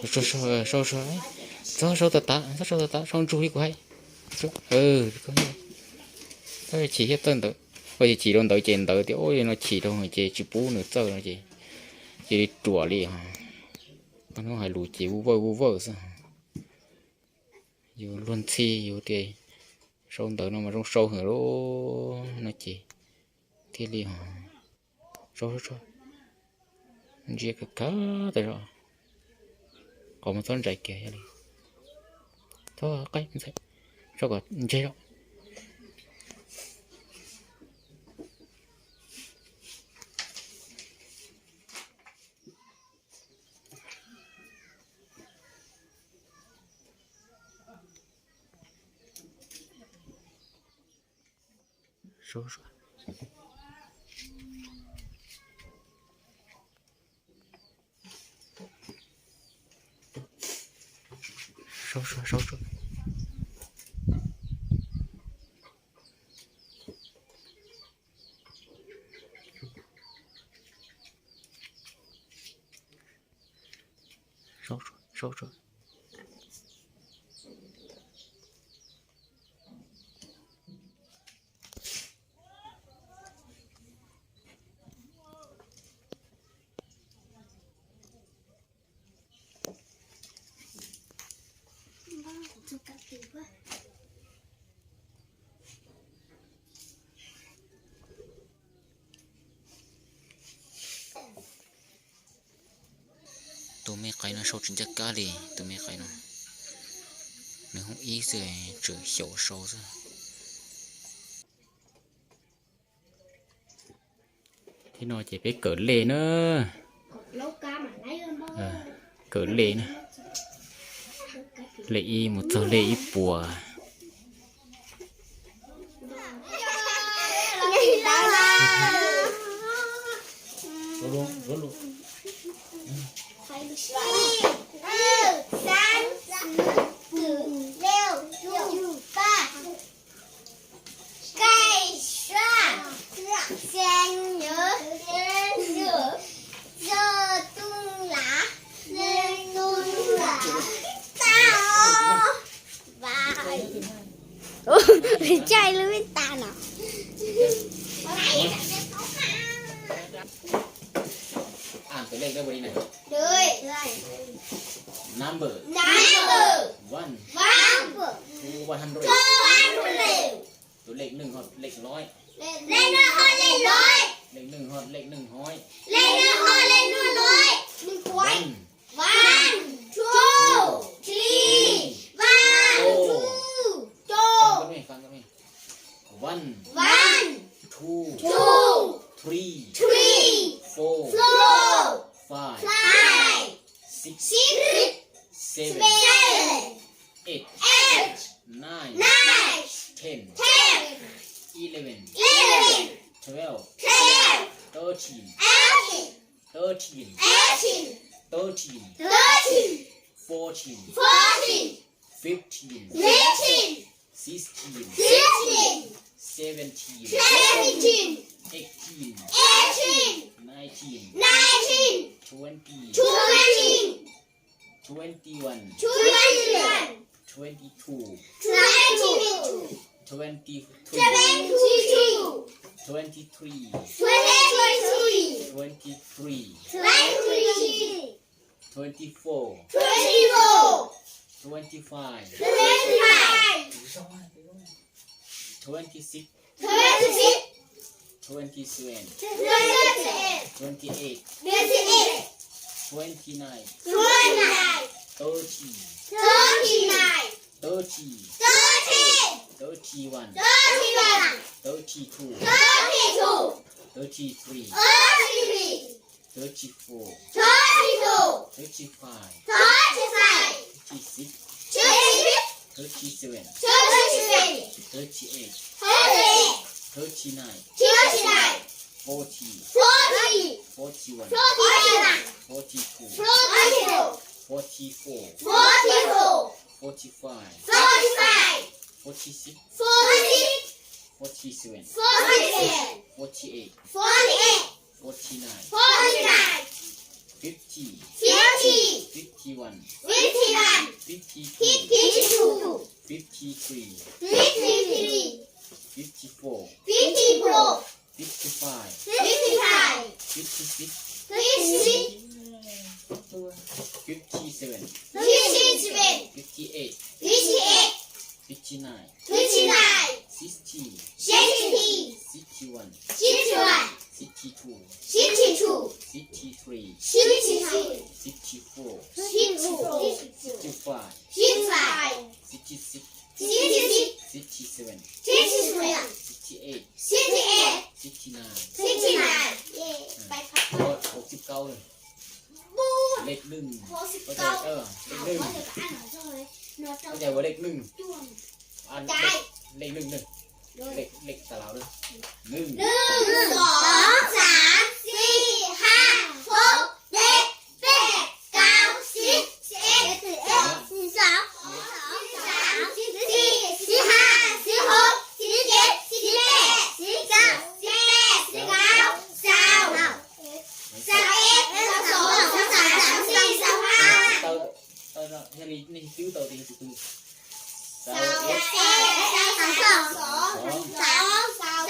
Sau, sau, sau, txhob sau tas tas, txhob sau tas tas, sau ntsug li kuv hais. Tab chim thiab tawj ntawd, ua cas chim rau ntawd ces ntawd tias, ua no chim rau ces tsis pub nws txawj no ces cia li ruam li os. Paj hnub hais lus ces vov vawj vov vawj xwb. Yus luag ntxhi yus tias sau ntawv no mas zoo sau heev lawm no ces thiaj li os. Sau, sau, sau, ntsia khav khav tas zog, qhov muag txhob ntsais kiag, yog li txhob qaib ntxhais, sau kom ntseg zog. Sau, sau, sau, sau, sau, sau. Sau, sau, sau, sau. Tus me qaib no sau tsis ncaj kab li, tus me qaib no nws hoob ib xwb tseem xyaum sau xwb. Thiab no ces peb kawm lej na. Kawm lej na. Lej ib mus txog lej ib puas. Caij lub tas no. Number. Number. One. One. To one hundred. To one hundred. Tus lej neeg ho lej loj. Lej neeg ho lej loj. Lej neeg ho lej neeg loj. Lej neeg ho lej neeg loj. One. One, two, three, one, two, two. One, one, two, two, three, three, four, four, five, five, six, six, seven, seven, eight, eight, nine, nine, ten, ten, eleven, eleven, twelve, twelve, thirteen, thirteen, thirteen, thirteen, thirteen, thirteen, fourteen, fourteen, fifteen, fifteen, sixteen, sixteen, seventeen, seventeen, eighteen, eighteen, nineteen, nineteen, twenty, twenty, twenty-one, twenty-one, twenty-two, twenty-two, twenty-three, twenty-three, twenty-three, twenty-three, twenty-three, twenty-four, twenty-four, twenty-five, twenty-five, twenty-six, twenty-six, twenty-seven, twenty-seven, twenty-eight, twenty-eight, twenty-nine, twenty-nine, thirty, thirty-nine, thirty, thirty, thirty-one, thirty-one, thirty-two, thirty-two, thirty-three, thirty-three, thirty-four, thirty-four, thirty-five, thirty-five, thirty-six, thirty-six, thirty-seven, thirty-seven, thirty-eight, thirty-eight, thirty-nine, thirty-nine, forty, forty, forty-one, forty-one, forty-two, forty-two, forty-four, forty-four, forty-five, forty-five, forty-six, forty-six, forty-seven, forty-seven, forty-eight, forty-eight, forty-nine, forty-nine, fifty, fifty, Fifty one. Fifty one. Fifty two. Fifty two. Fifty three. Fifty three. Fifty four. Fifty four. Fifty five. Fifty five. Fifty six. Fifty six. Fifty seven. Fifty seven. Fifty eight. Fifty eight. Fifty nine. Fifty nine. Sixty. Sixty. Sixty one. Sixty one. Sixty two. Sixty two. Sixty three. Sixty three. Sixty four. Sixty four. Sixty five. Fifty five. Sixty six. Sixty six. Sixty seven. Sixty seven. Sixty eight. Sixty eight. Sixty nine. Sixty nine. Ua hauv sib kaub lawm. Lej nwj. Hauv sib kaub. Lej nwj. Ua cas ua lej nwj? Lej nwj, lej, lej tas laus lawm. Nwj. Nws, xov, xav, xij, haj, hub, deb, peb, kaub, sib, sib ib, sib ob, sib xav, sib xav, sib xav, sib xij, xib haj, xib hub, xib deb, xib peb, xib kaub, xib peb, xib kaub, xaus. Xaus ib, xaus xov, xaus xav, xaus xij, xaus haj. Tau, tau, tau, yog li nej twb tau tias tus twg. Xaus ib, xaus xov, xaus xav,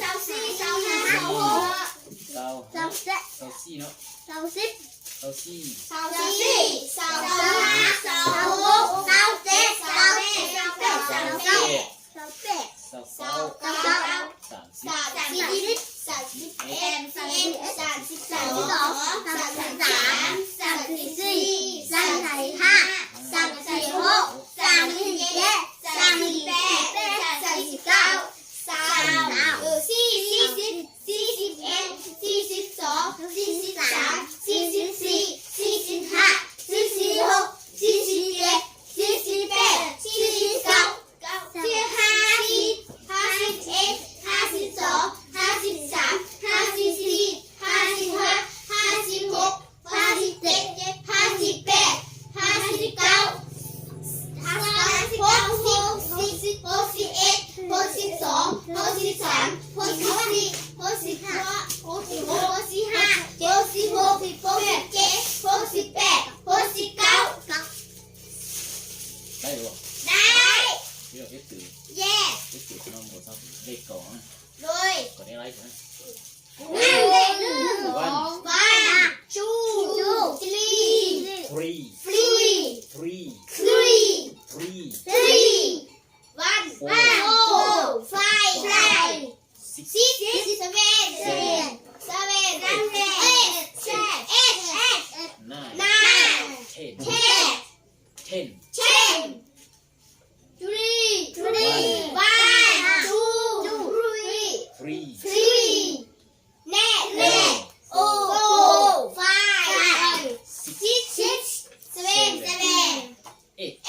xaus xij, xaus haj, xaus hub. Xaus, xaus xij no. Xaus xij. Xaus xij. Xaus xij, xaus haj, xaus hub, xaus deb, xaus peb, xaus kaub. Xaus peb. Xaus kaub. Xaus kaub. Xaus xib. Xaus xib ib, xaus xib ib, xaus xib ob, xaus xib kaub, xaus xib peb, xaus xib kaub, xaus xib ib, xaus xib ob, xaus xib peb, xaus xib kaub, xaus xib xij, xaus xib hub, xaus xib deb, xaus xib peb, xaus xib kaub, xaus xib xib, xib xib ib, xib xib xov, xib xib xav, xib xib xij, xib xib haj, xib xib hub, xib xib deb, xib xib peb, xib xib kaub. Haj xib, haj xib ib, haj xib xov, haj xib xav, haj xib xij, haj xib haj, haj xib hub, haj xib deb, haj xib peb, haj xib kaub, haj xib kaub, hub xib, hub xib, hub xib ib, hub xib xov, hub xib xav, hub xib xij, hub xib haj, hub xib haj, hub xib hub, hub xib deb, hub xib peb, hub xib kaub. Dai. Yes. Lej kaum. One, two, three, three, three, three, three, one, four, five, six, seven, seven, eight, eight, nine, ten, ten, ten. Three. Three. One, two, three, three, four, five, six, seven, seven, eight,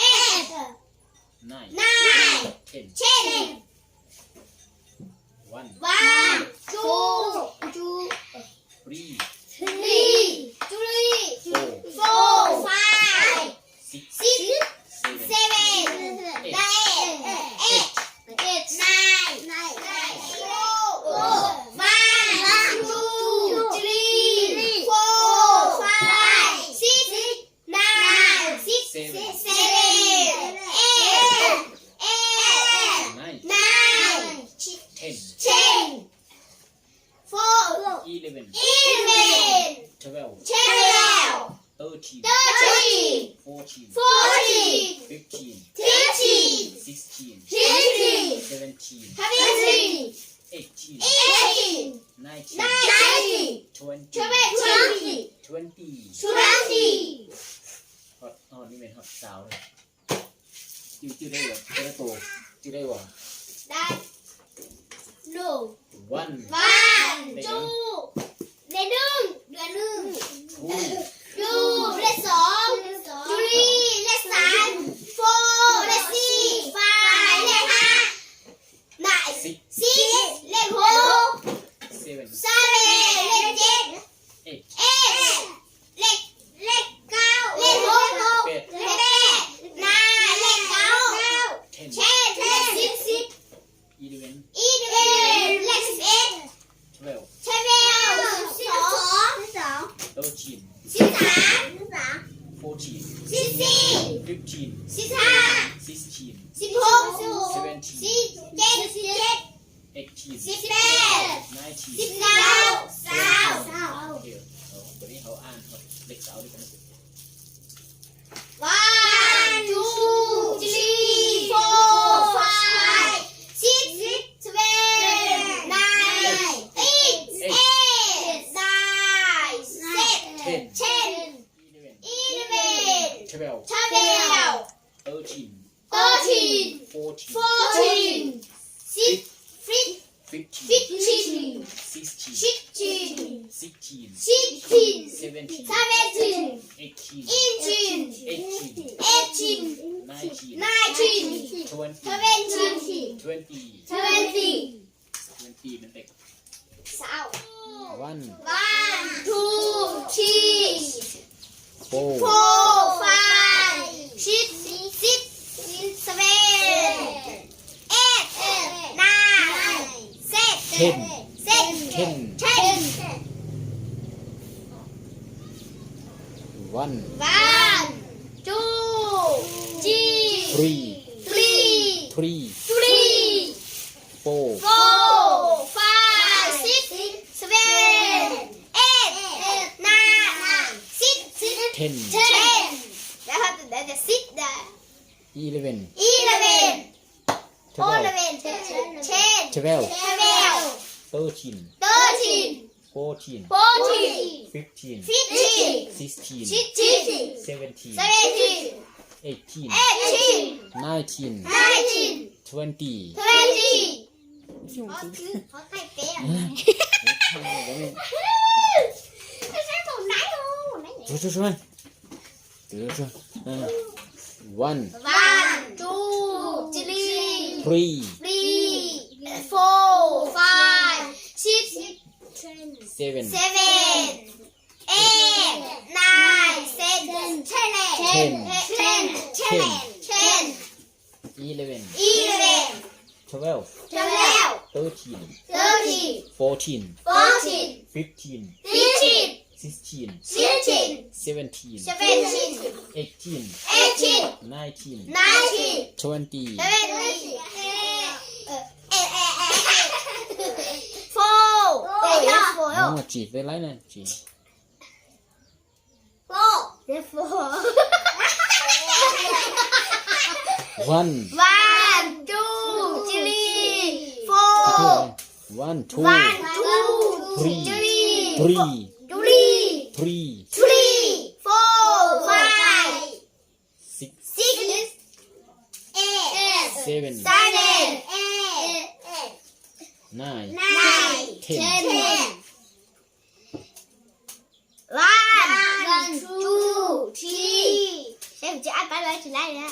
nine, ten. One, two, three, three, four, five, six, seven, eight, eight, nine, nine, four, one, two, three, four, five, six, nine, six, seven, eight, eight, nine, ten, ten. Four, eleven, eleven, twelve, twelve, thirteen, thirteen, fourteen, fourteen, fifteen, fifteen, sixteen, sixteen, seventeen, seventeen, eighteen, eighteen, nineteen, nineteen, twenty, twenty, twenty, twenty. Hot, hot, ni men hot sao. Cwj, cwj deb, cwj deb tus, cwj deb ua. Dai. Lu. One. One. Dej num. Dej num. Two. Two. Lej xov. Three. Lej xav. Four. Lej xij. Five. Lej haj. Nine. Six. Six. Lej hub. Seven. Seven. Lej deb. Eight. Eight. Lej, lej kaub. Lej hub. Peb. Lej peb. Nine. Lej kaub. Ten. Ten. Lej xib, xib. Eleven. Eleven. Lej xib ib. Twelve. Twelve. Xib xov. Thirteen. Xib xav. fourteen, fifteen, fifteen, sixteen, sixteen, sixteen, seventeen, seventeen, eighteen, eighteen, nineteen, nineteen. One, two, three, four, five, six, seven, nine, eight, eight, nine, seven, ten, ten, eleven, eleven, twelve, twelve, thirteen, thirteen, fourteen, fourteen, fif-, fif-, fifteen, fifteen, sixteen, sixteen, sixteen, seventeen, seventeen, eighteen, eighteen, eighteen, eighteen, nineteen, nineteen, twenty, twenty, twenty, twenty. One, one, two, three, four, four, five, six, six, seven, eight, nine, seven, ten, seven, ten, ten. One, one, two, three, three, three, three, four, four, five, six, seven, eight, nine, six, ten, ten, eleven, eleven, twelve, eleven, ten, twelve, twelve, thirteen, fourteen, fourteen, fifteen, fifteen, sixteen, sixteen, seventeen, seventeen, eighteen, eighteen, nineteen, nineteen, twenty, twenty. One, one, two, three, three, three, four, five, six, seven, seven, eight, nine, seven, ten, ten, ten, ten, ten, eleven, eleven, twelve, twelve, thirteen, thirteen, fourteen, fourteen, fifteen, fifteen, sixteen, sixteen, seventeen, seventeen, eighteen, eighteen, nineteen, nineteen, twenty, twenty, four, four, four. Tsis, four. Four. Four. One. One, two, three, four. One, two. One, two, three, three, three, three, three, three, four, five, six, six, eight, seven, seven, eight, nine, nine, ten, ten. One, two, three. Seb kuv tsis ab pab lawv tsis laib li.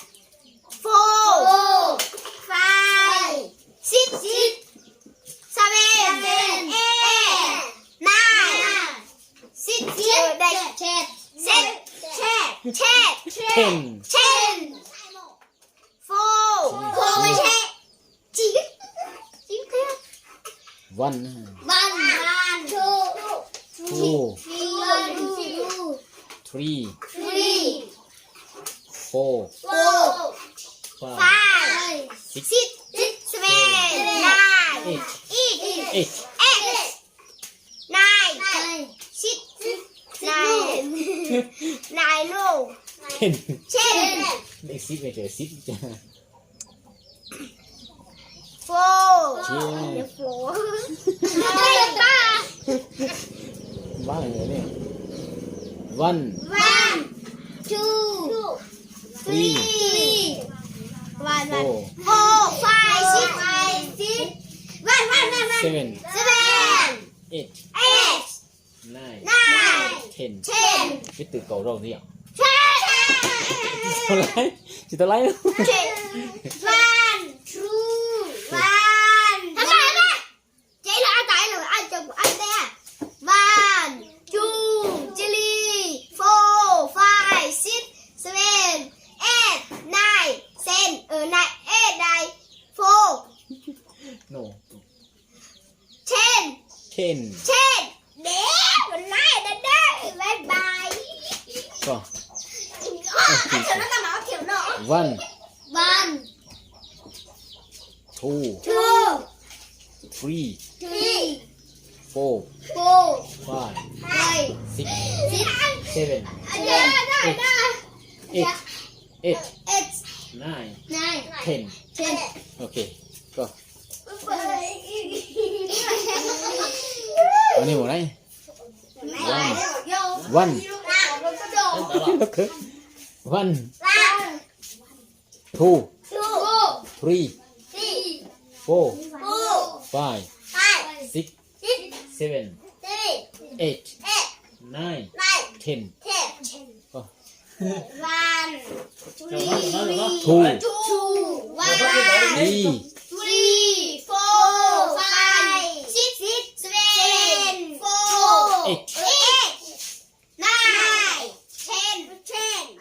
Four, five, six, seven, eight, nine, six, seven, ten, ten, ten, ten. Four, four, ten. One. One, two, two, three, three, four, four, five, six, seven, nine, eight, eight, eight, nine, six, nine, nine, no, ten, ten. Leej sib me tseem sib. Four. Four. One. One, two, three, one, one, four, four, five, six, six, one, one, one, one, seven, seven, eight, eight, nine, nine, ten, ten. Ib tug kaum zaug ntxiv yom. Tsis tau laib, tsis tau laib. One, two, one. Ces los ab tau los ab tau ab tau. One, two, three, four, five, six, seven, eight, nine, ten, nine, eight, nine, four. No. Ten. Ten. Ten. Để mình nói ở đây đây. Bye bye. Koj. One, two, three, four, five, six, seven, eight, eight, nine, ten. Ok, koj. One, one, one, two, three, four, five, six, seven, eight, nine, ten. Two, three, eight, nine, ten.